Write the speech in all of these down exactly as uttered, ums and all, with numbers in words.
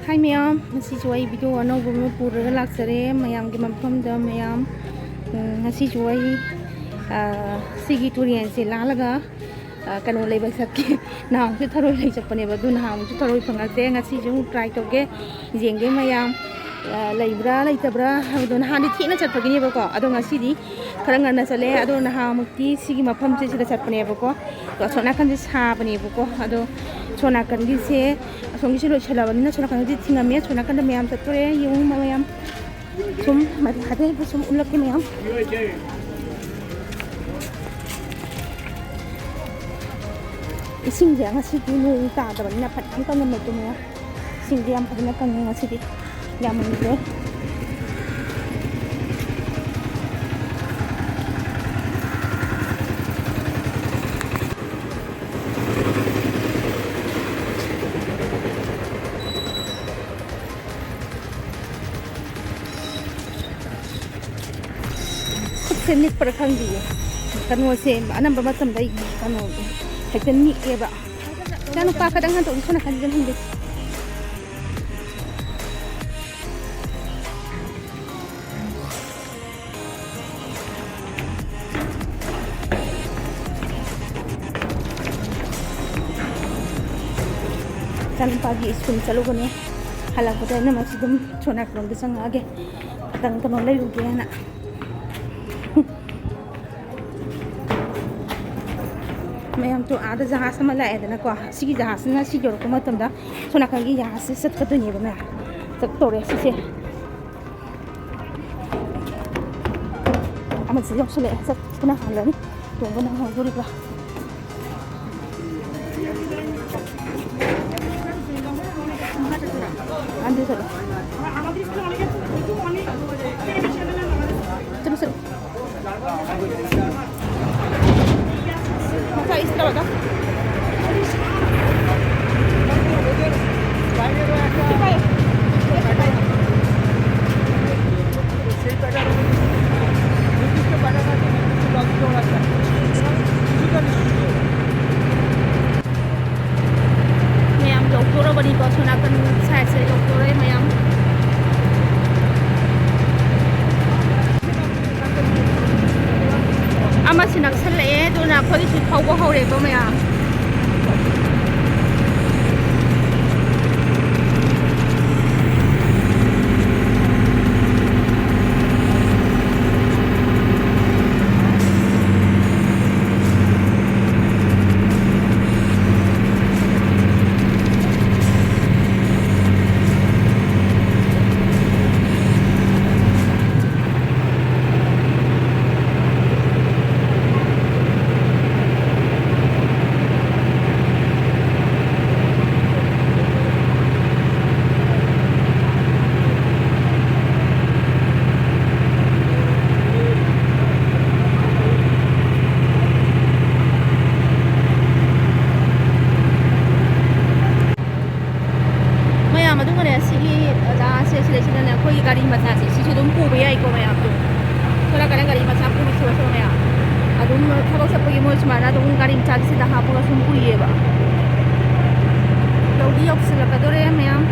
ꯍꯥꯏ ꯃꯌꯥꯝ, ꯉꯁꯤꯁꯨ ꯑꯩ ꯚꯤꯗꯤꯑꯣ ꯑꯅꯧꯕ ꯑꯃ ꯄꯨꯔꯒ ꯂꯥꯛꯆꯔꯦ ꯃꯌꯥꯝꯒꯤ ꯃꯐꯝꯗ꯫ ꯃꯌꯥꯝ, ꯎꯝ, ꯉꯁꯤꯁꯨ ꯑꯩ, ꯑ, ꯁꯤꯒꯤ ꯇꯨꯔꯦꯟꯁꯦ ꯂꯥꯜꯂꯒ, ꯑ, ꯀꯩꯅꯣ ꯂꯩꯕ ꯆꯠꯀꯦ꯫ ꯅꯍꯥꯟꯃꯨꯛꯁꯨ ꯊꯔꯣꯏ ꯂꯩ ꯆꯠꯄꯅꯦꯕ, ꯑꯗꯨ ꯅꯍꯥꯟꯃꯨꯛꯁꯨ ꯊꯔꯣꯏ ꯐꯪꯉꯛꯇꯦ꯫ ꯉꯁꯤꯁꯨ ꯑꯃꯨꯛ ꯇ꯭ꯔꯥꯏ ꯇꯧꯒꯦ, ꯌꯦꯡꯒꯦ ꯃꯌꯥꯝ, ꯑ, ꯂꯩꯕ꯭ꯔꯥ ꯂꯩꯇꯕ꯭ꯔꯥ ꯍꯥꯏꯕꯗꯣ꯫ ꯅꯍꯥꯟꯗꯤ ꯊꯦꯡꯅ ꯆꯠꯄꯒꯤꯅꯦꯕꯀꯣ, ꯑꯗꯣ ꯉꯁꯤꯗꯤ ꯈꯔ ꯉꯟꯅ ꯆꯠꯂꯦ꯫ ꯑꯗꯣ ꯅꯍꯥꯟꯃꯨꯛꯇꯤ ꯁꯤꯒꯤ ꯃꯐꯝꯁꯦ ꯁꯤꯗ ꯆꯠꯄꯅꯦꯕꯀꯣ, ꯑꯗꯣ ꯑꯁꯣꯝ ꯅꯥꯀꯟꯁꯦ ꯁꯥꯕꯅꯦꯕꯀꯣ꯫ ꯑꯗꯣ ꯁꯣꯝ ꯅꯥꯀꯟꯒꯤꯁꯦ, ꯑꯁꯣꯝꯒꯤꯁꯦ ꯂꯣꯏꯁꯤꯜꯂꯕꯅꯤꯅ ꯁꯣꯝ ꯅꯥꯀꯟꯗꯤ ꯊꯤꯡꯉꯝꯃꯦ꯫ ꯁꯣꯝ ꯅꯥꯀꯟꯗ ꯃꯌꯥꯝ ꯆꯠꯇꯣꯔꯦ, ꯌꯦꯡꯉꯨ ꯃꯌꯥꯝ꯫ ꯁꯨꯝ ꯃꯊꯦꯜ ꯍꯥꯏꯐꯦꯠ ꯁꯨꯝ ꯎꯠꯂꯛꯀꯦ ꯃꯌꯥꯝ꯫ ꯏꯁꯤꯡꯁꯦ ꯉꯁꯤꯗꯤ ꯅꯣꯡ ꯇꯥꯗꯕꯅꯤꯅ ꯐꯖꯅ ꯀꯪꯉꯝꯃꯦ ꯃꯌꯥꯝ꯫ ꯏꯁꯤꯡꯁꯦ ꯌꯥꯝ ꯐꯖꯅ ꯀꯪꯉꯦ ꯉꯁꯤꯗꯤ, ꯌꯥꯝꯃꯟꯈ꯭ꯔꯦ꯫ ꯈꯨꯠꯁꯦ ꯅꯤꯛꯄ꯭ꯔꯥ ꯈꯪꯗꯤꯌꯦ꯫ ꯀꯩꯅꯣꯁꯦ ꯑꯅꯝꯕ ꯃꯇꯝꯗ ꯑꯩ ꯀꯩꯅꯣ ꯍꯦꯛꯇ ꯅꯤꯛꯑꯦꯕ꯫ ꯏꯆꯥꯅꯨꯄꯥ ꯈꯇꯪ ꯍꯟꯗꯣꯛ, ꯁꯣꯝ ꯅꯥꯀꯟꯗ ꯍꯟꯗꯣꯛ꯫ ꯏꯆꯥꯅꯨꯄꯥꯒꯤ ꯁ꯭ꯀꯨꯜ ꯆꯠꯂꯨꯕꯅꯦ꯫ ꯍꯜꯂꯛꯄꯗ ꯑꯩꯅ ꯃꯁꯤ ꯑꯗꯨꯝ ꯁꯣꯅꯥꯀꯂꯣꯝꯗ ꯆꯪꯉꯛꯑꯒꯦ꯫ ꯈꯤꯇꯪ ꯀꯩꯅꯣ ꯂꯩꯔꯨꯒꯦꯅ꯫ ꯃꯌꯥꯝ ꯇꯣ ꯑꯥꯗ ꯖꯍꯥꯖ ꯑꯃ ꯂꯥꯛꯑꯦꯗꯅꯀꯣ꯫ ꯁꯤꯒꯤ ꯖꯍꯥꯖꯁꯤꯅ ꯁꯤ ꯌꯧꯔꯛꯄ ꯃꯇꯝꯗ ꯁꯣꯝ ꯅꯥꯀꯟꯒꯤ ꯖꯍꯥꯖꯁꯦ ꯆꯠꯀꯗꯣꯏꯅꯦꯕ ꯃꯌꯥꯝ꯫ ꯆꯠꯇꯧꯔꯦ ꯁꯤꯁꯦ꯫ ꯑꯃꯁꯨ ꯌꯧꯁꯤꯜꯂꯛꯑꯦ꯫ ꯆꯠꯄꯅ ꯍꯥꯜꯂꯅꯤ꯫ ꯇꯣꯡꯕ ꯅꯪꯍꯧꯗꯣꯔꯤꯕ꯭ꯔꯥ? ꯆꯠꯂꯨ, ꯆꯠꯂꯨ꯫ ꯃꯆꯥ ꯏꯁꯤꯜꯂꯕꯗ꯫ ꯃꯌꯥꯝ ꯌꯧꯗꯣꯔꯕ꯫ ꯄꯅꯤꯀꯣ, ꯁꯣꯝ ꯅꯥꯀꯟ ꯁꯥꯏꯠꯁꯦ ꯌꯧꯗꯣꯔꯦ ꯃꯌꯥꯝ꯫ ꯑꯃꯁꯤ ꯅꯛꯁꯜꯂꯛꯑꯦ, ꯑꯗꯨꯅ ꯑꯩꯈꯣꯏꯒꯤꯁꯨ ꯊꯧꯕ ꯍꯧꯔꯦꯕ ꯃꯌꯥꯝ꯫ ꯃꯌꯥꯝ, ꯑꯗꯨꯒꯅꯦ, ꯁꯤꯒꯤ ꯖꯒꯥꯁꯦ, ꯁꯤꯗꯩꯁꯤꯗꯅꯦ, ꯑꯩꯈꯣꯏꯒꯤ ꯒꯥꯔꯤ ꯃꯆꯥꯁꯦ, ꯁꯤꯁꯨ ꯑꯗꯨꯝ ꯄꯨꯕ ꯌꯥꯏꯀꯣ, ꯃꯌꯥꯝꯗꯣ꯫ ꯁꯣꯝ ꯅꯥꯀꯟꯗ ꯒꯥꯔꯤ ꯃꯆꯥ ꯄꯨꯔꯤꯁꯦ, ꯃꯌꯥꯝ꯫ ꯑꯗꯨꯝ ꯊꯕꯛ ꯆꯠꯄꯒꯤ ꯃꯣꯏ ꯁꯨꯃꯥꯏꯅ ꯑꯗꯨꯝ ꯒꯥꯔꯤ ꯃꯆꯥꯒꯤꯁꯤꯗ ꯍꯥꯞꯄꯒ ꯁꯨꯝ ꯄꯨꯏꯌꯦꯕ꯫ ꯌꯧꯗꯤ ꯌꯧꯁꯤꯜꯂꯛꯀꯗꯣꯔꯦ, ꯃꯌꯥꯝ꯫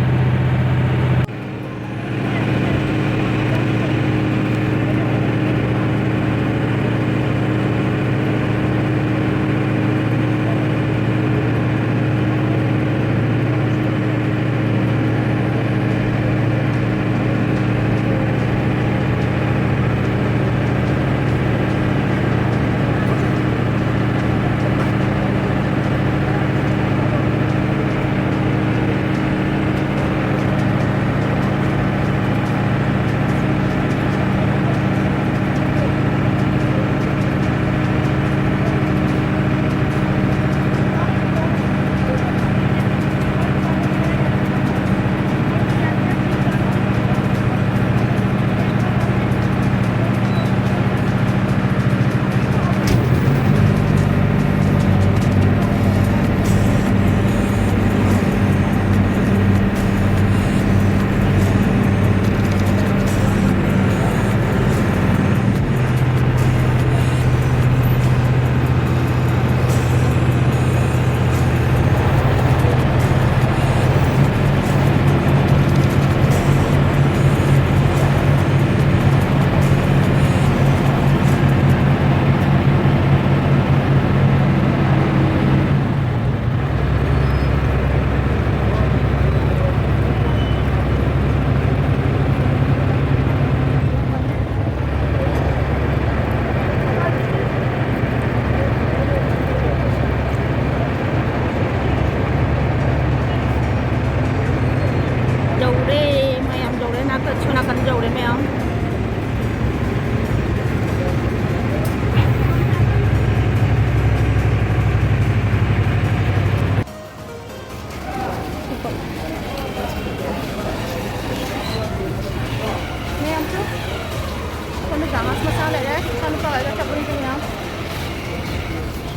ꯆꯥꯃꯁ ꯃꯆꯥ ꯂꯩꯔꯦ꯫ ꯏꯆꯥꯅꯨꯄꯥꯒ ꯑꯩꯒ ꯆꯠꯄꯅꯤ ꯀꯩꯅꯣ꯫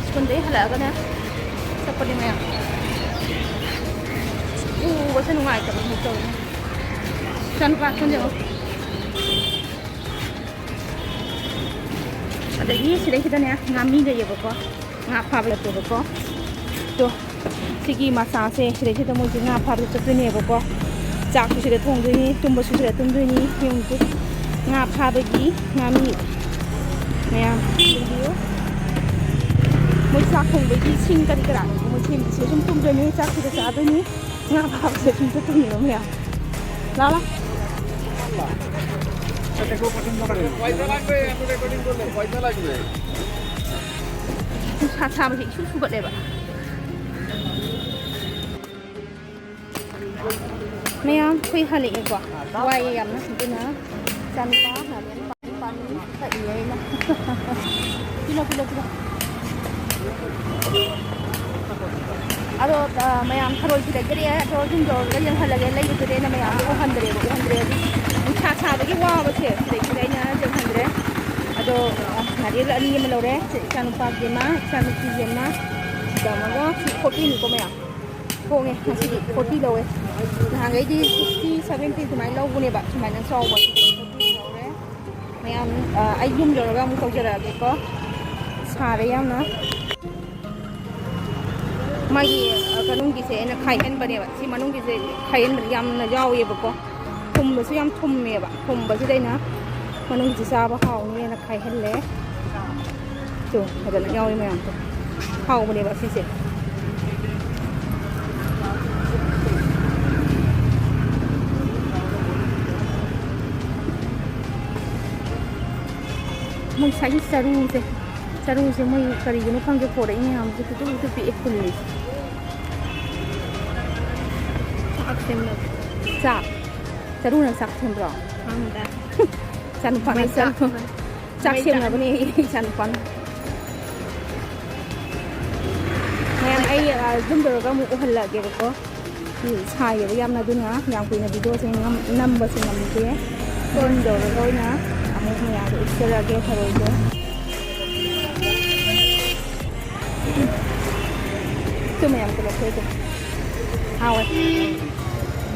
ꯁ꯭ꯀꯨꯜꯗꯒꯤ ꯍꯜꯂꯛꯑꯒꯅꯦ ꯆꯠꯄꯅꯤ ꯃꯌꯥꯝ꯫ ꯎꯕꯁꯦ ꯅꯨꯡꯉꯥꯏꯇꯕ ꯑꯃꯨꯛ ꯇꯧꯔꯦ꯫ ꯏꯆꯥꯅꯨꯄꯥ ꯁ꯭ꯀꯨꯜ ꯌꯦꯡꯉꯣ꯫ ꯑꯗꯒꯤ ꯁꯤꯗꯩꯁꯤꯗꯅꯦ ꯉꯥꯃꯤ ꯂꯩꯌꯦꯕꯀꯣ꯫ ꯉꯥ ꯐꯥꯕ ꯆꯠꯄꯗꯀꯣ꯫ ꯇꯣ, ꯁꯤꯒꯤ ꯃꯆꯥꯁꯦ ꯁꯤꯗꯩꯁꯤꯗ ꯃꯣꯏꯁꯦ ꯉꯥ ꯐꯥꯕ ꯆꯠꯇꯣꯏꯅꯦꯕꯀꯣ꯫ ꯆꯥꯛꯁꯨ ꯁꯤꯗ ꯊꯣꯡꯗꯣꯏꯅꯤ, ꯇꯨꯝꯕꯁꯨ ꯁꯤꯗ ꯇꯨꯝꯗꯣꯏꯅꯤ꯫ ꯌꯦꯡꯉꯨꯁꯦ, ꯉꯥ ꯐꯥꯕꯒꯤ ꯉꯥꯃꯤ ꯃꯌꯥꯝ ꯌꯦꯡꯕꯤꯌꯨ꯫ ꯃꯣꯏ ꯆꯥꯛ ꯊꯣꯡꯕꯒꯤ ꯁꯤꯡ ꯀꯔꯤ ꯀꯔꯥ ꯃꯣꯏ ꯁꯦꯝꯕꯁꯦ ꯁꯨꯝ ꯇꯨꯝꯗꯣꯏꯅꯤ, ꯆꯥꯛ ꯁꯤꯗ ꯆꯥꯗꯣꯏꯅꯤ꯫ ꯉꯥ ꯐꯥꯕꯁꯦ ꯁꯨꯝ ꯆꯠꯇꯣꯏꯅꯦꯕ ꯃꯌꯥꯝ꯫ ꯂꯥ, ꯂꯥ꯫ পয়সা লাগবে, এত রেকর্ডিং করলে পয়সা লাগবে। ꯅꯨꯡꯁꯥ ꯁꯥꯕꯁꯦ ꯏꯁꯨ ꯁꯨꯒꯠꯂꯦꯕ꯫ ꯃꯌꯥꯝ ꯑꯩꯈꯣꯏ ꯍꯜꯂꯛꯑꯦꯀꯣ꯫ ꯋꯥꯏꯑꯦ ꯌꯥꯝꯅ꯫ ꯑꯗꯨꯅ ꯏꯆꯥꯅꯨꯄꯥ ꯉꯥꯔꯦꯟ ꯄꯥꯝꯃꯤ ꯄꯥꯝꯃꯤ ꯀꯛꯏ ꯑꯩꯅ꯫ Pillow, pillow, pillow. ꯑꯗꯣ, ꯑ, ꯃꯌꯥꯝ ꯊꯔꯣꯏꯁꯨ ꯂꯩꯖꯔꯛꯑꯦ꯫ ꯊꯔꯣꯏꯁꯤꯡ ꯇꯧꯔꯒ ꯌꯦꯡꯍꯜꯂꯒꯦ꯫ ꯂꯩꯔꯨꯗ꯭ꯔꯦꯅ ꯃꯌꯥꯝꯗꯣ ꯎꯍꯟꯗ꯭ꯔꯦꯕ, ꯎꯍꯟꯗ꯭ꯔꯦ꯫ ꯍꯥꯏꯗꯤ ꯅꯨꯡꯁꯥ ꯁꯥꯕꯒꯤ ꯋꯥꯕꯁꯦ ꯁꯤꯗꯩꯁꯤꯗ ꯑꯩꯅ ꯌꯦꯡꯍꯟꯗ꯭ꯔꯦ꯫ ꯑꯗꯣ, ꯑ, ꯉꯥꯔꯦꯟ ꯑꯅꯤ ꯑꯃ ꯂꯧꯔꯦ꯫ ꯏꯆꯥꯅꯨꯄꯥꯒꯤ ꯑꯃ, ꯏꯆꯥꯅꯨꯄꯤꯒꯤ ꯑꯃ꯫ ꯁꯤꯗ ꯑꯃꯒ ꯁꯤ ꯐꯣꯔꯇꯤꯅꯤꯀꯣ ꯃꯌꯥꯝ꯫ ꯍꯣꯡꯉꯦ ꯉꯁꯤꯗꯤ, ꯐꯣꯔꯇꯤ ꯂꯧꯋꯦ꯫ ꯅꯍꯥꯟꯈꯩꯗꯤ ꯁꯤꯛꯁꯇꯤ, ꯁꯚꯦꯟꯇꯤ ꯑꯗꯨꯃꯥꯏꯅ ꯂꯧꯕꯅꯦꯕ, ꯁꯨꯃꯥꯏꯅ ꯆꯥꯎꯕ꯫ ꯐꯣꯔꯇꯤ ꯂꯧꯔꯦ꯫ ꯃꯌꯥꯝ, ꯑ, ꯑꯩ ꯌꯨꯝ ꯌꯧꯔꯒ ꯑꯃꯨꯛ ꯇꯧꯖꯔꯛꯑꯒꯦꯀꯣ꯫ ꯁꯥꯔꯦ ꯌꯥꯝꯅ꯫ ꯃꯥꯒꯤ, ꯑ, ꯃꯅꯨꯡꯒꯤꯁꯦ ꯑꯩꯅ ꯈꯥꯏꯍꯟꯕꯅꯦꯕ꯫ ꯁꯤ ꯃꯅꯨꯡꯒꯤꯁꯦ ꯈꯥꯏꯍꯟꯕꯅꯦ ꯌꯥꯝꯅ ꯌꯥꯎꯋꯦꯕꯀꯣ꯫ ꯊꯨꯝꯕꯁꯨ ꯌꯥꯝ ꯊꯨꯝꯃꯦꯕ꯫ ꯊꯨꯝꯕꯁꯤꯗ ꯑꯩꯅ ꯃꯅꯨꯡꯒꯤꯁꯦ ꯆꯥꯕ ꯍꯥꯎꯅꯤꯅ ꯈꯥꯏꯍꯜꯂꯦ꯫ ꯇꯨ, ꯐꯖꯅ ꯌꯥꯎꯔꯤ ꯃꯌꯥꯝꯗꯣ꯫ ꯍꯥꯎꯕꯅꯦꯕ ꯁꯤꯁꯦ꯫ ꯃꯣꯏ ꯉꯁꯥꯏꯒꯤ ꯆꯔꯨꯁꯦ, ꯆꯔꯨꯁꯦ ꯃꯣꯏ ꯀꯔꯤꯒꯤꯅꯣ ꯈꯪꯗꯦ, ꯄꯣꯔꯛꯏ ꯃꯌꯥꯝꯁꯦ ꯄꯤꯛꯇ꯭ꯔꯨ ꯄꯤꯛꯇ꯭ꯔꯨ ꯄꯤꯛꯑꯦ ꯈꯨꯜꯂꯤꯁꯦ꯫ ꯆꯥꯛ ꯁꯦꯝꯅꯕ꯫ ꯆꯥꯛ? ꯆꯔꯨꯅ ꯆꯥꯛ ꯁꯦꯝꯕ꯭ꯔꯣ? ꯈꯪꯗꯦ꯫ ꯏꯆꯥꯅꯨꯄꯥꯅ ꯃꯩ ꯆꯥꯛ ꯆꯥꯛ ꯁꯦꯝ-, ꯆꯥꯛ ꯃꯩ ꯆꯥꯛ ꯁꯦꯝꯅꯕꯅꯦ ꯏꯆꯥꯅꯨꯄꯥꯅ꯫ ꯃꯌꯥꯝ, ꯑꯩ, ꯑ, ꯌꯨꯝ ꯌꯧꯔꯒ ꯑꯃꯨꯛ ꯎꯍꯜꯂꯛꯑꯒꯦꯕꯀꯣ꯫ ꯁꯤ ꯁꯥꯏꯌꯦꯕ ꯌꯥꯝꯅ, ꯑꯗꯨꯅ ꯌꯥꯝ ꯀꯨꯏꯅ ꯚꯤꯗꯤꯑꯣꯁꯦ ꯅꯝ-, ꯅꯝꯕꯁꯦ ꯉꯝꯗꯦ꯫ ꯌꯨꯝ ꯌꯧꯔꯒ ꯑꯣꯏꯅ, ꯑ, ꯃꯌꯥꯝꯗ ꯎꯠꯆꯔꯛꯑꯒꯦ ꯊꯔꯣꯏꯁꯦ꯫ ꯁꯤ ꯃꯌꯥꯝ ꯄꯨꯂꯞ ꯊꯣꯛꯑꯦ꯫ ꯍꯥꯎꯋꯦ꯫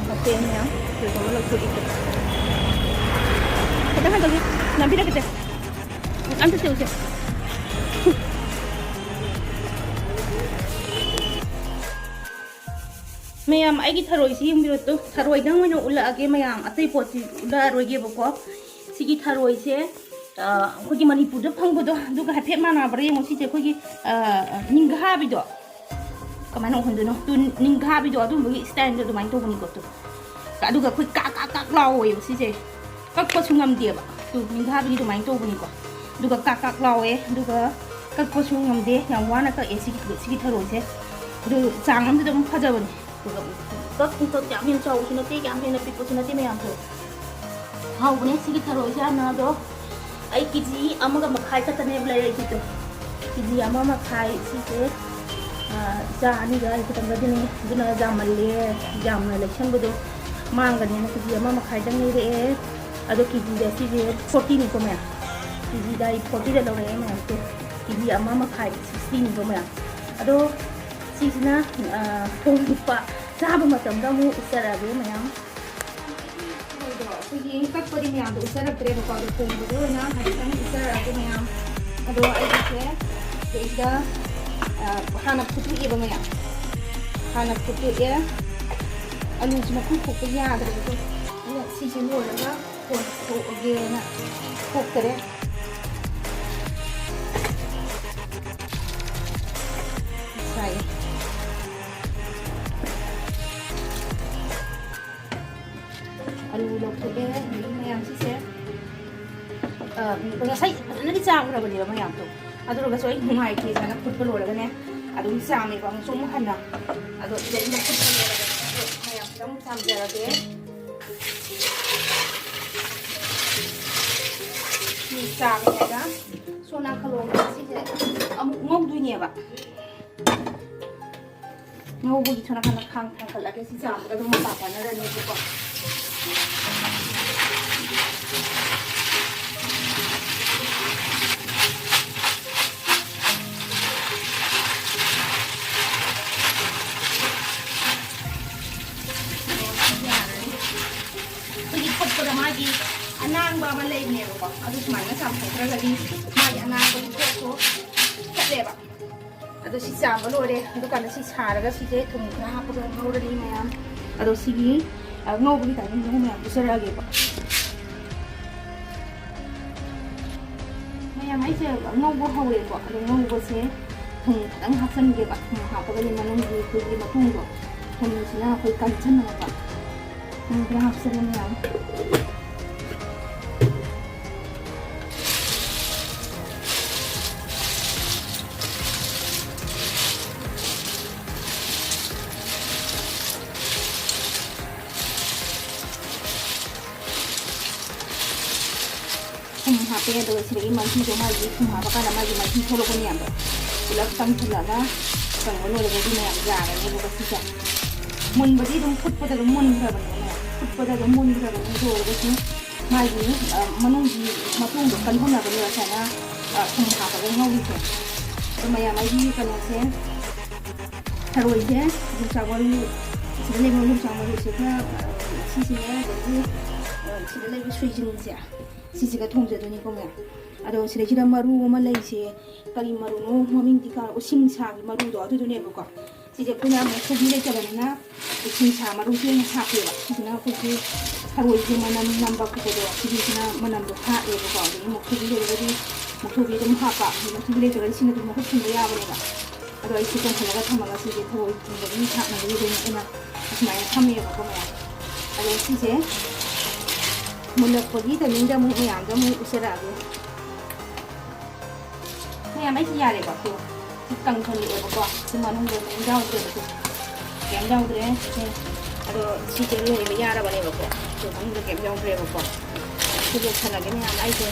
ꯃꯊꯦꯜ ꯃꯌꯥꯝ꯫ ꯊꯔꯣꯏ ꯊꯣꯡꯕ ꯂꯧꯊꯣꯛꯏ꯫ ꯈꯤꯇꯪ ꯍꯟꯗꯣꯛꯁꯤ꯫ ꯅꯝꯕꯤꯔꯛꯀꯦ꯫ ꯑꯝꯇ ꯁꯦ ꯎꯁꯦ꯫ ꯃꯌꯥꯝ, ꯑꯩꯒꯤ ꯊꯔꯣꯏꯁꯤ ꯌꯦꯡꯕꯤꯔꯣ ꯇꯨ꯫ ꯊꯔꯣꯏꯗꯪ ꯑꯣꯏꯅ ꯎꯠꯂꯛꯑꯒꯦ ꯃꯌꯥꯝ, ꯑꯇꯩ ꯄꯣꯠꯁꯤ ꯎꯠꯂꯛꯑꯔꯣꯏꯒꯦꯕꯀꯣ꯫ ꯁꯤꯒꯤ ꯊꯔꯣꯏꯁꯦ, ꯑ, ꯑꯩꯈꯣꯏꯒꯤ ꯃꯅꯤꯄꯨꯔꯗ ꯐꯪꯕꯗꯣ ꯑꯗꯨꯒ ꯍꯥꯏꯐꯦꯠ ꯃꯥꯟꯅꯕ꯭ꯔꯥ ꯌꯦꯡꯉꯣ꯫ ꯁꯤꯁꯦ ꯑꯩꯈꯣꯏꯒꯤ, ꯑ, ꯅꯤꯡꯒꯥꯕꯤꯗꯣ, ꯀꯃꯥꯏꯅ ꯎꯍꯟꯗꯣꯏꯅꯣ? ꯇꯨ, ꯅꯤꯡꯒꯥꯕꯤꯗꯣ ꯑꯗꯨꯝꯕꯒꯤ ꯏꯁꯇꯥꯏꯜꯗꯣ ꯑꯗꯨꯃꯥꯏꯅ ꯇꯧꯕꯅꯤꯀꯣ꯫ ꯇꯨ, ꯑꯗꯨꯒ ꯑꯩꯈꯣꯏ ꯀꯥꯛ ꯀꯥꯛ ꯀꯥꯛ ꯂꯥꯎꯋꯦꯕ ꯁꯤꯁꯦ꯫ ꯀꯛꯄꯁꯨ ꯉꯝꯗꯦꯕ꯫ ꯇꯨ, ꯅꯤꯡꯒꯥꯕꯤꯗꯤ ꯑꯗꯨꯃꯥꯏꯅ ꯇꯧꯕꯅꯤꯀꯣ꯫ ꯑꯗꯨꯒ ꯀꯥꯛ ꯀꯥꯛ ꯂꯥꯎꯋꯦ, ꯑꯗꯨꯒ ꯀꯛꯄꯁꯨ ꯉꯝꯗꯦ꯫ ꯌꯥꯝ ꯋꯥꯅ ꯀꯛꯑꯦ ꯁꯤꯒꯤ, ꯁꯤꯒꯤ ꯊꯔꯣꯏꯁꯦ꯫ ꯑꯗꯨ ꯆꯥꯡ ꯑꯃꯗ ꯑꯗꯨꯝ ꯐꯖꯕꯅꯦ꯫ ꯑꯗꯨꯒ ꯄꯨꯡꯀꯛ ꯄꯨꯡꯀꯛ, ꯌꯥꯝ ꯍꯦꯟꯅ ꯆꯥꯎꯕꯁꯨ ꯅꯠꯇꯦ, ꯌꯥꯝ ꯍꯦꯟꯅ ꯄꯤꯛꯄꯁꯨ ꯅꯠꯇꯦ ꯃꯌꯥꯝꯁꯦ꯫ ꯍꯥꯎꯕꯅꯦ ꯁꯤꯒꯤ ꯊꯔꯣꯏꯁꯦ ꯌꯥꯝꯅ꯫ ꯑꯗꯣ ꯑꯩ ꯀꯦ ꯖꯤ ꯑꯃꯒ ꯃꯈꯥꯏ ꯈꯛꯇꯅꯦꯕ ꯂꯩꯔꯛꯏꯁꯤꯗꯣ꯫ ꯀꯦ ꯖꯤ ꯑꯃ ꯃꯈꯥꯏ ꯁꯤꯁꯦ, ꯑ, ꯏꯆꯥ ꯑꯅꯤꯒ ꯑꯩ ꯈꯛꯇꯪꯒꯗꯨꯅꯦ꯫ ꯑꯗꯨꯅ ꯌꯥꯝꯃꯜꯂꯦ, ꯌꯥꯝꯅ ꯂꯩꯁꯟꯕꯗꯣ ꯃꯥꯡꯒꯅꯦꯅ ꯀꯦ ꯖꯤ ꯑꯃ ꯃꯈꯥꯏꯗꯪ ꯂꯩꯔꯛꯑꯦ꯫ ꯑꯗꯣ ꯀꯦ ꯖꯤꯗ ꯁꯤꯁꯦ ꯐꯣꯔꯇꯤꯅꯤꯀꯣ ꯃꯌꯥꯝ꯫ ꯀꯦ ꯖꯤꯗ ꯑꯩ ꯐꯣꯔꯇꯤꯗ ꯂꯧꯔꯛꯑꯦ ꯃꯌꯥꯝꯁꯦ꯫ ꯀꯦ ꯖꯤ ꯑꯃ ꯃꯈꯥꯏ ꯁꯤꯛꯁꯇꯤꯅꯤꯀꯣ ꯃꯌꯥꯝ꯫ ꯑꯗꯣ ꯁꯤꯁꯤꯅ, ꯑ, ꯊꯣꯡ ꯊꯨꯞꯄ ꯆꯥꯕ ꯃꯇꯝꯗ ꯑꯃꯨꯛ ꯎꯠꯆꯔꯛꯑꯒꯦ ꯃꯌꯥꯝ꯫ ꯊꯔꯣꯏꯗꯣ ꯑꯩꯈꯣꯏꯒꯤ ꯀꯛꯄꯗꯤ ꯃꯌꯥꯝꯗꯣ ꯎꯠꯆꯔꯛꯇ꯭ꯔꯦꯕꯀꯣ꯫ ꯑꯗꯣ ꯊꯣꯡꯕꯗ ꯑꯣꯏꯅ ꯍꯥꯏꯐꯦꯠꯇꯪ ꯎꯠꯆꯔꯛꯑꯒꯦ ꯃꯌꯥꯝ꯫ ꯑꯗꯣ ꯑꯩꯒꯤꯁꯦ ꯁꯤꯗꯩꯁꯤꯗ, ꯑ, ꯍꯥꯟꯅ ꯐꯨꯠꯇꯣꯛꯑꯦꯕ ꯃꯌꯥꯝ꯫ ꯍꯥꯟꯅ ꯐꯨꯠꯇꯣꯛꯑꯦ꯫ ꯑꯂꯨꯁꯤ ꯃꯈꯨꯝ ꯈꯣꯛꯄ ꯌꯥꯗ꯭ꯔꯦꯕ꯫ ꯑꯗꯣ ꯑꯩꯅ ꯁꯤꯁꯦ ꯂꯣꯏꯔꯒ ꯀꯣꯟꯅ ꯈꯣꯛꯑꯒꯦꯅ ꯈꯣꯛꯇꯔꯦ꯫ ꯉꯁꯥꯏ ꯑꯂꯨ ꯂꯧꯊꯣꯛꯑꯦ꯫ ꯑꯗꯒꯤ ꯃꯌꯥꯝꯁꯤꯁꯦ, ꯑ, ꯉꯁꯥꯏ ꯐꯖꯅꯗꯤ ꯆꯥꯈ꯭ꯔꯕꯅꯦꯕ ꯃꯌꯥꯝꯗꯣ꯫ ꯑꯗꯨ ꯑꯣꯏꯔꯒꯁꯨ ꯑꯩ ꯅꯨꯡꯉꯥꯏꯇꯦꯗꯅ ꯐꯨꯠꯄ ꯂꯣꯏꯔꯒꯅꯦ ꯑꯗꯨꯝ ꯆꯥꯝꯃꯦꯕ ꯑꯃꯨꯛꯁꯨ ꯑꯃꯨꯛ ꯍꯟꯅ꯫ ꯑꯗꯣ ꯁꯤꯗꯩꯁꯤꯗ ꯐꯨꯠꯄ ꯂꯣꯏꯔꯒꯅꯦ ꯑꯗꯣ ꯃꯌꯥꯝꯁꯤꯗ ꯑꯃꯨꯛ ꯆꯥꯝꯖꯔꯒꯦ꯫ ꯁꯤ ꯆꯥꯝꯃꯦ ꯍꯥꯏꯅ ꯁꯣꯝ ꯅꯥꯀꯜꯂꯣꯝꯗ ꯁꯤꯁꯦ ꯑꯃꯨꯛ ꯉꯧꯗꯣꯏꯅꯦꯕ꯫ ꯉꯧꯕꯒꯤ ꯁꯣꯝ ꯅꯥꯀꯟꯗ ꯈꯥꯡ ꯊꯥꯡꯒꯠꯂꯒꯦ꯫ ꯁꯤ ꯆꯥꯝꯕꯗ ꯑꯗꯨꯝ ꯃꯄꯥ ꯄꯥꯅꯔꯅꯦꯕꯀꯣ꯫ ꯊꯣꯛꯄꯗ ꯃꯥꯒꯤ ꯑꯅꯥꯡꯕ ꯑꯃ ꯂꯩꯕꯅꯦꯕꯀꯣ, ꯑꯗꯨ ꯁꯨꯃꯥꯏꯅ ꯆꯥꯝꯊꯣꯛꯇ꯭ꯔꯒꯗꯤ ꯃꯥꯒꯤ ꯑꯅꯥꯡꯕꯒꯤ ꯄꯣꯠꯇꯣ ꯊꯠꯂꯦꯕ꯫ ꯑꯗꯣ ꯁꯤ ꯆꯥꯝꯕ ꯂꯣꯏꯔꯦ꯫ ꯑꯗꯨꯀꯥꯟꯗ ꯁꯤ ꯁꯥꯔꯒ ꯁꯤꯁꯦ ꯊꯨꯝ ꯈꯔ ꯍꯥꯞꯄꯒ ꯉꯧꯔꯅꯤ ꯃꯌꯥꯝ꯫ ꯑꯗꯣ ꯁꯤꯒꯤ, ꯑ, ꯉꯧꯕꯒꯤ ꯇꯥꯏꯃꯤꯡꯗꯨ ꯃꯌꯥꯝ ꯎꯠꯆꯔꯛꯑꯒꯦꯕ꯫ ꯃꯌꯥꯝ, ꯑꯩꯁꯦ ꯉꯧꯕ ꯍꯧꯔꯦꯀꯣ꯫ ꯑꯗꯣ ꯉꯧꯕꯁꯦ ꯊꯨꯝ ꯈꯤꯇꯪ ꯍꯥꯞꯆꯤꯟꯒꯦꯕ꯫ ꯊꯨꯝ ꯍꯥꯞꯄꯒꯗꯤ ꯃꯅꯨꯡꯒꯤ ꯑꯩꯈꯣꯏꯒꯤ ꯃꯇꯨꯡꯗꯣ, ꯊꯨꯝꯁꯤꯅ ꯑꯩꯈꯣꯏ ꯀꯟꯁꯤꯟꯅꯕ꯫ ꯊꯨꯝ ꯈꯔ ꯍꯥꯞꯆꯤꯜꯂꯦ ꯃꯌꯥꯝ꯫ ꯊꯨꯝ ꯍꯥꯞꯄꯦ, ꯑꯗꯨꯒ ꯁꯤꯗꯒꯤ ꯃꯍꯤꯗꯣ, ꯃꯥꯒꯤ ꯊꯨꯝ ꯍꯥꯞꯄꯀꯥꯟꯗ ꯃꯥꯒꯤ ꯃꯍꯤ ꯊꯣꯛꯂꯛꯄ ꯃꯌꯥꯝꯗꯣ ꯄꯨꯂꯞ ꯀꯪꯁꯤꯜꯂꯒ, ꯀꯪꯕ ꯂꯣꯏꯔꯒꯗꯤ ꯃꯌꯥꯝ ꯌꯥꯔꯅꯦꯕꯀꯣ꯫ ꯁꯤꯁꯦ ꯃꯨꯟꯕꯗꯤ ꯑꯗꯨꯝ ꯐꯨꯠꯄꯗ ꯑꯗꯨꯝ ꯃꯨꯟꯈ꯭ꯔꯕꯅꯦꯕ ꯃꯌꯥꯝ, ꯐꯨꯠꯄꯗ ꯑꯗꯨꯝ ꯃꯨꯟꯈ꯭ꯔꯕꯅꯦ꯫ ꯑꯗꯨ ꯑꯣꯏꯔꯒꯁꯨ ꯃꯥꯒꯤ, ꯑ, ꯃꯅꯨꯡꯒꯤ ꯃꯇꯣꯡꯗꯣ ꯀꯜꯍꯟꯅꯕꯅꯦꯕ ꯁꯨꯃꯥꯏꯅ, ꯑ, ꯊꯨꯝ ꯍꯥꯞꯄꯒ ꯉꯧꯔꯤꯁꯦ꯫ ꯑꯗꯣ ꯃꯌꯥꯝ, ꯑꯩꯒꯤ ꯀꯩꯅꯣꯁꯦ, ꯊꯔꯣꯏꯁꯦ, ꯌꯣꯡꯆꯥꯛ ꯃꯔꯨ, ꯁꯤꯗ ꯂꯩꯕ ꯌꯣꯡꯆꯥꯛ ꯃꯔꯨꯁꯦ ꯈꯔ, ꯑ, ꯁꯤꯁꯤꯅꯦ, ꯑꯗꯒꯤ, ꯑ, ꯁꯤꯗ ꯂꯩꯕ ꯁꯣꯏꯖꯤꯟꯁꯦ, ꯁꯤꯁꯤꯒ ꯊꯣꯡꯖꯗꯣꯏꯅꯤꯀꯣ ꯃꯌꯥꯝ꯫ ꯑꯗꯣ ꯁꯤꯗꯩꯁꯤꯗ ꯃꯔꯨ ꯑꯃ ꯂꯩꯁꯦ, ꯀꯔꯤ ꯃꯔꯨꯅꯣ ꯃꯃꯤꯡꯗꯤ ꯀꯥꯎ-, ꯎꯁꯤꯡꯁꯥꯒꯤ ꯃꯔꯨꯗꯣ ꯑꯗꯨꯗꯨꯅꯦꯕꯀꯣ꯫ ꯁꯤꯁꯦ ꯑꯩꯈꯣꯏꯅ ꯑꯃꯨꯛ ꯀꯣꯕꯤ ꯂꯩꯇꯕꯅꯤꯅ ꯎꯁꯤꯡꯁꯥ ꯃꯔꯨꯁꯦ ꯑꯣꯏꯅ ꯍꯥꯞꯄꯦꯕ꯫ ꯁꯤꯁꯤꯅ ꯑꯩꯈꯣꯏꯒꯤ ꯊꯔꯣꯏꯒꯤ ꯃꯅꯝ ꯅꯝꯕ ꯈꯣꯠꯄꯗꯣ, ꯁꯤꯒꯤꯁꯤꯅ ꯃꯅꯝꯗꯣ ꯍꯥꯠꯂꯦꯕꯀꯣ꯫ ꯑꯗꯒꯤ ꯃꯨꯛꯊ꯭ꯔꯨꯕꯤ ꯂꯩꯔꯒꯗꯤ ꯃꯨꯛꯊ꯭ꯔꯨꯕꯤ ꯑꯗꯨꯝ ꯍꯥꯞꯄ, ꯑꯗꯩ ꯃꯨꯛꯊ꯭ꯔꯨꯕꯤ ꯂꯩꯇ꯭ꯔꯒꯗꯤ ꯁꯤꯅ ꯑꯗꯨꯝ ꯃꯍꯨꯠ ꯁꯤꯟꯕ ꯌꯥꯕꯅꯦꯕ꯫ ꯑꯗꯣ ꯑꯩ ꯁꯤ ꯀꯣꯟꯁꯤꯜꯂꯒ ꯊꯝꯃꯒ ꯁꯤꯁꯦ ꯊꯔꯣꯏ ꯊꯣꯡꯕꯒꯤ ꯍꯥꯞꯅꯕꯒꯤ ꯑꯣꯏꯅ ꯑꯩꯅ ꯑꯁꯨꯃꯥꯏꯅ ꯊꯝꯃꯦꯕꯀꯣ ꯃꯌꯥꯝ꯫ ꯑꯗꯣ ꯁꯤꯁꯦ ꯃꯨꯜꯂꯛꯄꯒꯤ ꯇꯥꯏꯃꯤꯡꯗ ꯑꯃꯨꯛ ꯃꯌꯥꯝꯗ ꯑꯃꯨꯛ ꯎꯠꯆꯔꯛꯑꯒꯦ꯫ ꯃꯌꯥꯝ, ꯑꯩꯁꯤ ꯌꯥꯔꯦꯕ꯫ ꯁꯤ ꯀꯪꯁꯜꯂꯛꯑꯦꯕꯀꯣ꯫ ꯁꯤ ꯃꯅꯨꯡꯗ ꯀꯩꯝ ꯌꯥꯎꯗ꯭ꯔꯦꯕ꯫ ꯁꯤ ꯀꯩꯝ ꯌꯥꯎꯗ꯭ꯔꯦ꯫ ꯁꯤ, ꯑꯗꯣ ꯁꯤꯁꯦ ꯂꯣꯏꯕ ꯌꯥꯔꯕꯅꯦꯕꯀꯣ꯫ ꯁꯤ ꯃꯅꯨꯡꯗ ꯀꯩꯝ ꯌꯥꯎꯗ꯭ꯔꯦꯕꯀꯣ꯫ ꯁꯤ ꯂꯣꯏꯁꯜꯂꯒꯦ ꯃꯌꯥꯝ꯫ ꯑꯩꯁꯦ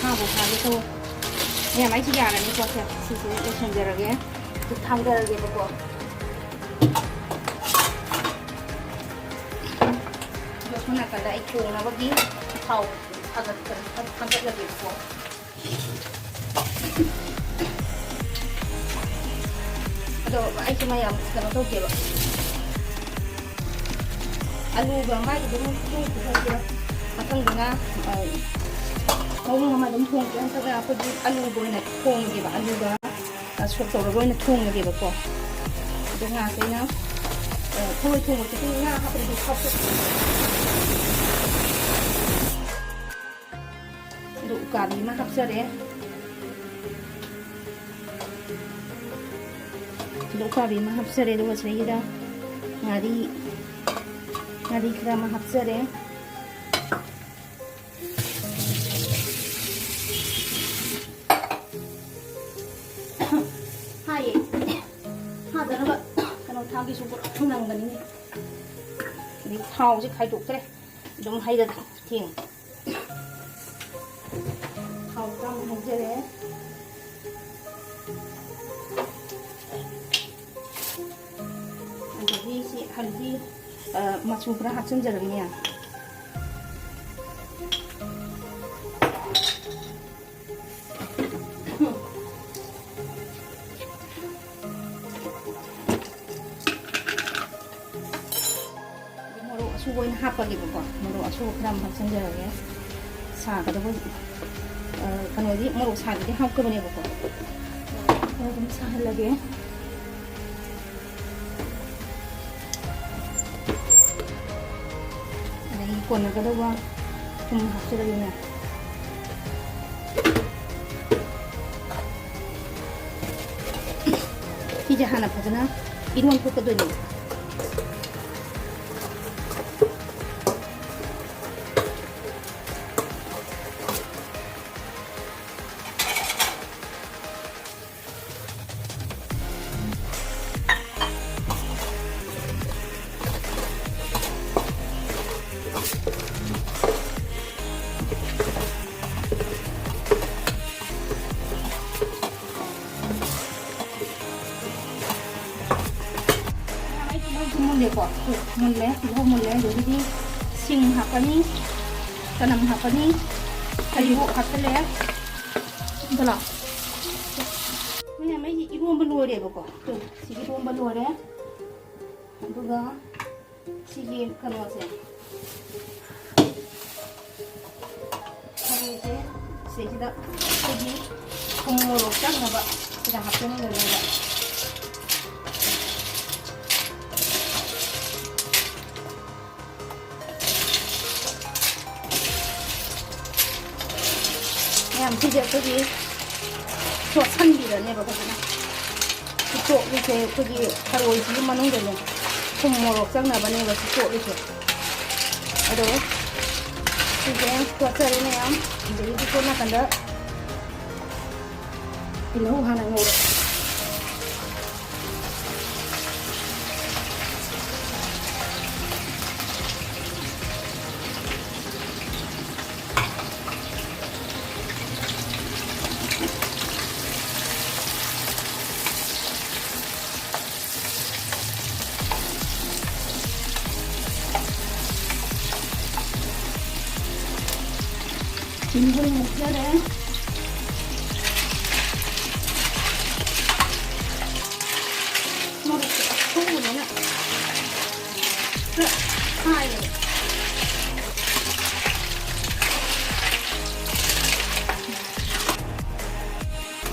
ꯁꯥꯕꯨ ꯁꯥꯒꯦ ꯇꯧꯋꯦ꯫ ꯃꯌꯥꯝ, ꯑꯩꯁꯤ ꯌꯥꯔꯅꯤꯀꯣ꯫ ꯁꯦ, ꯁꯤꯁꯦ ꯂꯣꯏꯁꯟꯖꯔꯒꯦ꯫ ꯁꯤ ꯊꯥꯡꯗꯔꯒꯦꯕꯀꯣ꯫ ꯑꯗꯣ ꯁꯣꯝ ꯅꯥꯀꯟꯗ ꯑꯩ ꯊꯣꯡꯅꯕꯒꯤ ꯊꯥꯎ ꯊꯥꯒꯠ-, ꯊꯥꯒꯠꯂꯒꯦꯕꯀꯣ꯫ ꯑꯗꯣ ꯑꯩꯁꯦ ꯃꯌꯥꯝ ꯀꯩꯅꯣ ꯇꯧꯒꯦꯕ꯫ ꯑꯂꯨꯒ ꯃꯥꯒꯤ ꯑꯗꯨꯝ ꯊꯣꯡ ꯄꯨꯊꯣꯛꯄꯤꯔꯣ꯫ ꯃꯊꯪꯗꯅ, ꯑ, ꯃꯑꯣꯡ ꯑꯃ ꯑꯗꯨꯝ ꯊꯣꯡꯒꯦ꯫ ꯍꯟꯗꯛꯅ ꯑꯩꯈꯣꯏꯗꯤ ꯑꯂꯨꯒ ꯑꯣꯏꯅ ꯊꯣꯡꯒꯦꯕ꯫ ꯑꯂꯨꯒ, ꯑ, ꯁꯣꯛ ꯇꯧꯔꯒ ꯑꯣꯏꯅ ꯊꯣꯡꯉꯒꯦꯕꯀꯣ꯫ ꯑꯗꯣ ꯉꯥꯁꯦ ꯑꯩꯅ, ꯑ, ꯊꯔꯣꯏ ꯊꯣꯡꯕꯁꯤꯗꯤ ꯉꯥ ꯍꯥꯞꯄꯗꯤ ꯍꯥꯎꯇꯦ꯫ ꯑꯗꯣ ꯎꯀꯥꯕꯤ ꯑꯃ ꯍꯥꯞꯆꯔꯦ꯫ ꯑꯗꯣ ꯎꯀꯥꯕꯤ ꯑꯃ ꯍꯥꯞꯆꯔꯦ꯫ ꯑꯗꯨꯒ ꯁꯤꯗꯩꯁꯤꯗ ꯉꯥꯔꯤ, ꯉꯥꯔꯤ ꯈꯔ ꯑꯃ ꯍꯥꯞꯆꯔꯦ꯫ ꯍꯥꯏꯌꯦ꯫ ꯍꯥꯗꯅꯕ ꯀꯩꯅꯣ ꯊꯥꯒꯤꯁꯨ ꯄꯨꯔꯥ ꯅꯪꯕꯅꯤꯅꯦ꯫ ꯑꯗꯩ ꯊꯥꯎꯁꯦ ꯈꯥꯏꯗꯣꯛꯇ꯭ꯔꯦ꯫ ꯑꯗꯨꯝ ꯍꯩꯔꯒ ꯊꯦꯡꯉꯦ꯫ ꯊꯥꯎ ꯈꯔ ꯑꯃꯨꯛ ꯍꯩꯖꯔꯦ꯫ ꯑꯗꯒꯤ ꯁꯤ ꯍꯜꯗꯤ, ꯑ, ꯃꯆꯨ ꯈꯔ ꯍꯥꯞꯆꯤꯟꯖꯔꯒꯦ꯫ ꯃꯣꯔꯣꯛ ꯑꯁꯨꯕ ꯑꯣꯏꯅ ꯍꯥꯞꯄꯒꯦꯕꯀꯣ꯫ ꯃꯣꯔꯣꯛ ꯑꯁꯨꯕ ꯈꯔ ꯑꯃ ꯍꯥꯞꯆꯤꯟꯖꯔꯒꯦ꯫ ꯁꯥꯒꯗꯕ, ꯑ, ꯀꯩꯅꯣꯗꯤ, ꯃꯣꯔꯣꯛ ꯁꯥꯗꯗꯤ ꯍꯥꯞꯇꯕꯅꯦꯕꯀꯣ꯫ ꯈꯔ ꯑꯗꯨꯝ ꯁꯥꯍꯜꯂꯒꯦ꯫ ꯑꯗꯒꯤ ꯀꯣꯟꯅꯒꯗꯧꯕ ꯊꯨꯝ ꯍꯥꯞꯆꯔꯒꯦꯅꯦ꯫ ꯁꯤꯁꯦ ꯍꯥꯟꯅ ꯐꯖꯅ ꯏꯔꯣꯟ ꯊꯣꯛꯀꯗꯣꯏꯅꯦ꯫ ꯃꯨꯜꯂꯦꯀꯣ꯫ ꯃꯨꯜꯂꯦ, ꯇꯤꯜꯍꯧ ꯃꯨꯜꯂꯦ꯫ ꯑꯗꯒꯤꯗꯤ ꯁꯤꯡ ꯍꯥꯞꯀꯅꯤ, ꯆꯅꯝ ꯍꯥꯞꯀꯅꯤ, ꯍꯔꯤꯕꯣꯞ ꯍꯥꯞꯆꯜꯂꯦ꯫ ꯑꯗꯨꯅ ꯃꯣꯏꯅ ꯃꯩꯁꯤ ꯏꯔꯣꯝꯕ ꯂꯣꯏꯔꯦꯕꯀꯣ꯫ ꯁꯤꯒꯤ ꯏꯔꯣꯝꯕ ꯂꯣꯏꯔꯦ꯫ ꯑꯗꯨꯒ ꯁꯤꯒꯤ ꯀꯩꯅꯣꯁꯦ, ꯊꯔꯣꯏꯁꯦ ꯁꯤꯗꯩꯁꯤꯗ ꯑꯩꯈꯣꯏꯒꯤ ꯊꯨꯝ ꯃꯣꯔꯣꯛ ꯆꯪꯅꯕ ꯁꯤꯗ ꯍꯥꯞꯆꯤꯟꯒꯗꯣꯏꯅꯦꯕ꯫ ꯃꯌꯥꯝ ꯁꯤꯁꯦ ꯑꯩꯈꯣꯏꯒꯤ ꯇꯣꯠꯁꯟꯕꯤꯔꯅꯦꯕ ꯐꯖꯅ꯫ ꯇꯣꯠꯂꯤꯁꯦ ꯑꯩꯈꯣꯏꯒꯤ ꯊꯔꯣꯏꯁꯤꯒꯤ ꯃꯅꯨꯡꯗꯅꯦ ꯊꯨꯝ ꯃꯣꯔꯣꯛ ꯆꯪꯅꯕꯅꯦꯕ ꯁꯤ ꯇꯣꯠꯂꯤꯁꯦ꯫ ꯑꯗꯣ ꯁꯤꯁꯦ ꯇꯣꯠꯆꯔꯦ ꯃꯌꯥꯝ꯫ ꯑꯗꯒꯤꯗꯤ ꯁꯣꯝ ꯅꯥꯀꯟꯗ ꯇꯤꯜꯍꯧ ꯍꯥꯟꯅ ꯉꯧꯔꯦ꯫ ꯇꯤꯜꯍꯧ ꯉꯧꯖꯔꯦ꯫ ꯃꯔꯣꯛꯁꯦ ꯑꯁꯨꯕꯅꯤꯅ ꯈꯔ ꯁꯥꯏꯌꯦ꯫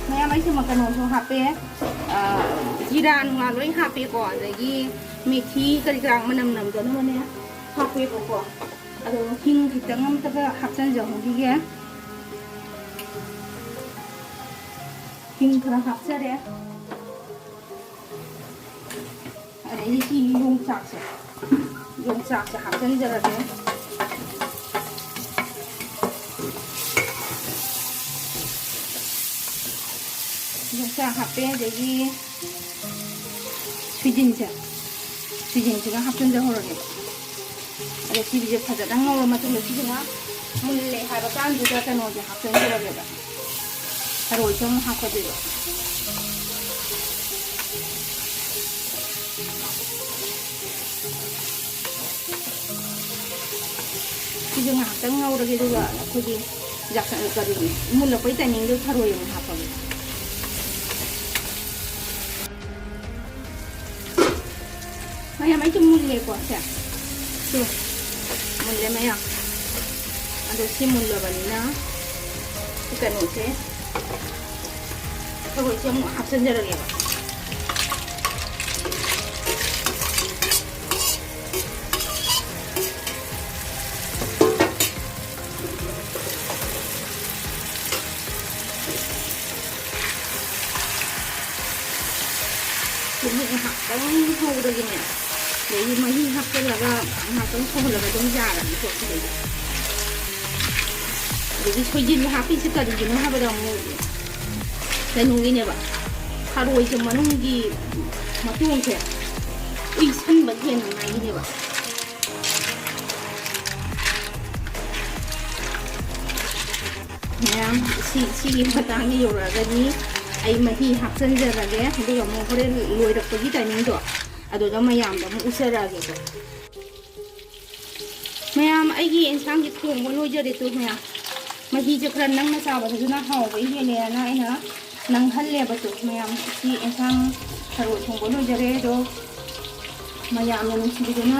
ꯃꯌꯥꯝ ꯑꯩꯁꯦ ꯀꯩꯅꯣꯁꯨ ꯍꯥꯞꯄꯦ, ꯑ, ꯖꯤꯔꯥ ꯅꯨꯡꯂꯥ ꯂꯣꯏ ꯍꯥꯞꯄꯦꯀꯣ, ꯑꯗꯒꯤ ꯃꯦꯊꯤ ꯀꯔꯤ ꯀꯔꯥ ꯃꯅꯝ ꯅꯝꯗꯅꯕꯅꯦ ꯍꯥꯞꯄꯦꯕꯀꯣ꯫ ꯑꯗꯣ ꯍꯤꯡ ꯈꯤꯇꯪ ꯑꯝꯇꯒ ꯍꯥꯞꯆꯤꯟꯖꯍꯧꯈꯤꯒꯦ꯫ ꯍꯤꯡ ꯈꯔ ꯍꯥꯞꯆꯔꯦ꯫ ꯑꯗꯩꯗꯤ ꯁꯤ ꯌꯣꯡꯆꯥꯛꯁꯦ, ꯌꯣꯡꯆꯥꯛꯁꯦ ꯍꯥꯞꯆꯤꯟꯖꯔꯒꯦ꯫ ꯌꯣꯡꯆꯥꯛ ꯍꯥꯞꯄꯦ, ꯑꯗꯒꯤ ꯁꯣꯏꯖꯤꯟꯁꯦ, ꯁꯣꯏꯖꯤꯟꯁꯤꯒ ꯍꯥꯞꯆꯤꯟꯖꯍꯧꯔꯒꯦ꯫ ꯑꯗꯣ ꯁꯤꯒꯤꯁꯦ ꯐꯖꯅ ꯉꯧꯔ ꯃꯇꯨꯡꯗ ꯁꯤꯁꯤꯅ ꯃꯨꯜꯂꯦ ꯍꯥꯏꯕ ꯀꯥꯟꯗꯨꯗ ꯀꯩꯅꯣꯁꯦ ꯍꯥꯞꯆꯤꯟꯖꯔꯒꯦꯕ, ꯊꯔꯣꯏꯁꯦ ꯑꯃꯨꯛ ꯍꯥꯞꯀꯗꯣꯏꯕ꯫ ꯁꯤꯁꯨ ꯉꯥꯏꯍꯥꯛꯇꯪ ꯉꯧꯔꯒꯦ, ꯑꯗꯨꯒ ꯑꯩꯈꯣꯏꯒꯤ ꯀꯔꯤ, ꯃꯨꯜꯂꯛꯄꯩ ꯇꯥꯏꯃꯤꯡꯗꯨ ꯊꯔꯣꯏ ꯑꯃꯨꯛ ꯍꯥꯞꯄꯒꯦ꯫ ꯃꯌꯥꯝ ꯑꯩꯁꯨ ꯃꯨꯜꯂꯦꯀꯣ ꯁꯦ꯫ ꯁꯦ, ꯃꯨꯜꯂꯦ ꯃꯌꯥꯝ꯫ ꯑꯗꯣ ꯁꯤ ꯃꯨꯜꯂꯕꯅꯤꯅ ꯁꯤ ꯀꯩꯅꯣꯁꯦ, ꯁꯒꯣꯜꯁꯦ ꯑꯃꯨꯛ ꯍꯥꯞꯆꯤꯟꯖꯔꯒꯦꯕ꯫ ꯁꯤꯁꯦ ꯉꯥꯏꯍꯥꯛꯇꯪ ꯉꯧꯔꯒꯅꯦ, ꯑꯗꯒꯤ ꯃꯍꯤ ꯍꯥꯞꯆꯤꯜꯂꯒ ꯉꯥꯏꯍꯥꯛꯇꯪ ꯁꯧꯍꯜꯂꯒ ꯑꯗꯨꯝ ꯌꯥꯔꯅꯤꯀꯣ ꯁꯤꯗꯩꯗꯤ꯫ ꯑꯗꯒꯤ ꯁꯣꯏꯖꯤꯟ ꯍꯥꯞꯄꯤꯁꯦ ꯀꯔꯤꯒꯤꯅꯣ ꯍꯥꯏꯕꯗ ꯑꯃꯨꯛ ꯀꯩꯅꯣꯒꯤꯅꯦꯕ, ꯊꯔꯣꯏꯁꯦ ꯃꯅꯨꯡꯒꯤ ꯃꯇꯣꯡꯁꯦ ꯎꯏꯁꯟꯕ ꯍꯦꯟꯅꯉꯥꯏꯒꯤꯅꯦꯕ꯫ ꯃꯌꯥꯝ, ꯁꯤ, ꯁꯤꯒꯤ ꯃꯇꯥꯡꯗ ꯌꯧꯔꯛꯑꯒꯗꯤ ꯑꯩ ꯃꯍꯤ ꯍꯥꯞꯆꯤꯟꯖꯔꯒꯦ, ꯑꯗꯨꯒ ꯑꯃꯨꯛ ꯍꯣꯔꯦꯟ ꯂꯣꯏꯔꯛꯄꯒꯤ ꯇꯥꯏꯃꯤꯡꯗꯣ ꯑꯗꯨꯗ ꯃꯌꯥꯝꯗ ꯑꯃꯨꯛ ꯎꯠꯆꯔꯛꯑꯒꯦꯀꯣ꯫ ꯃꯌꯥꯝ, ꯑꯩꯒꯤ ꯑꯦꯟꯁꯥꯡꯁꯦ ꯊꯣꯡꯕ ꯂꯣꯏꯖꯔꯦ ꯇꯨ ꯃꯌꯥꯝ꯫ ꯃꯍꯤꯁꯦ ꯈꯔ ꯅꯪꯅ ꯆꯥꯕꯗꯁꯨꯅ ꯍꯥꯎꯕ ꯍꯦꯜꯂꯦꯅ ꯑꯩꯅ ꯅꯪꯍꯜꯂꯦꯕ ꯇꯨ ꯃꯌꯥꯝ꯫ ꯁꯤ ꯑꯦꯟꯁꯥꯡ ꯊꯔꯣꯏ ꯊꯣꯡꯕ ꯂꯣꯏꯖꯔꯦ꯫ ꯑꯗꯣ ꯃꯌꯥꯝꯅ ꯅꯨꯡꯁꯤꯕꯤꯗꯨꯅ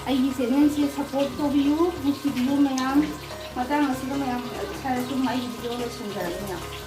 ꯑꯩꯒꯤ ꯆꯦꯅꯦꯜꯁꯦ ꯁꯞꯄꯣꯔꯠ ꯇꯧꯕꯤꯌꯨ, ꯅꯨꯡꯁꯤꯕꯤꯌꯨ ꯃꯌꯥꯝ꯫ ꯃꯇꯥꯡ ꯑꯁꯤꯗ ꯃꯌꯥꯝ ꯁꯥꯔ ꯁꯨꯝ ꯑꯩꯒꯤ ꯚꯤꯗꯤꯑꯣ ꯂꯣꯏꯁꯤꯟꯖꯔꯒꯦ ꯃꯌꯥꯝ꯫